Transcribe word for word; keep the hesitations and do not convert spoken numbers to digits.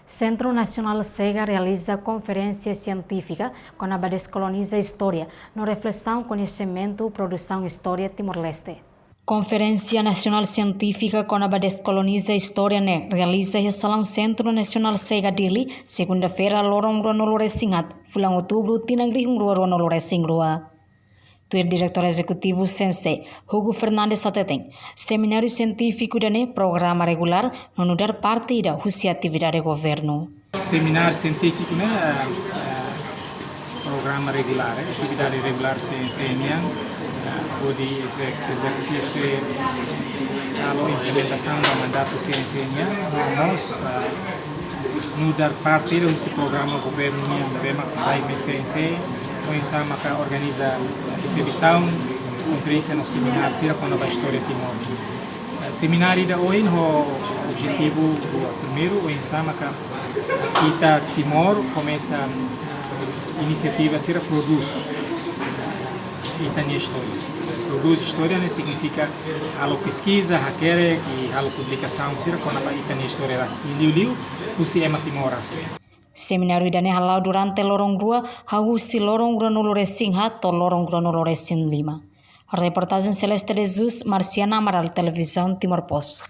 Sentru Nasionál SEGA realiza konferénsia sientífika kona-ba deskoloniza istória no reflesaun koñesimentu produsaun istória Timor-Leste. Konferénsia Nasionál Sientífika kona-ba deskoloniza istória ne'e realiza iha salaun Sentru Nasionál SEGA Dili, segunda-feira, loron ruanulu-resin-haat, fulan outubru, tinan rihun rua ruanulu-resin-rua. Tuir Diretór Ezekutivu CNC, Hugo Fernandes hateten, semináriu sientífiku ida-ne'e programa regulár no nu'udar parte ida husi atividade governu. Semináriu sientífiku ne'e, eh, eh, programa regulár, eh, atividade regulár CNC nian, eh, hodi ezer-, ezersísiu, halo implementasaun ba mandatu CNC nian, no mós, eh, nu'udar parte ida husi programa governu nian, ne'ebé mak bai mai CNC, oinsá maka organiza ezibisaun, konferénsia no semináriu sira kona-ba istória Timor. Eh, semináriu ida ohin ho objetivu primeiru, oinsá maka ita Timor komesa, eh, inisiativa sira prodús, eh, ita-nia istória. Prodús istória ne'e signifika halo peskiza, hakerek i halo publikasaun sira kona-ba ita-nia istória rasik. I liuliu husi ema Timor rasik. Semináriu ida-ne'e hala'o durante loron rua, hahú husi loron ruanulu-resin-haat to'o loron ruanulu-resin-lima. Reportajen Celeste de Jesus, Marciana Amaral, Televizaun Timor Post.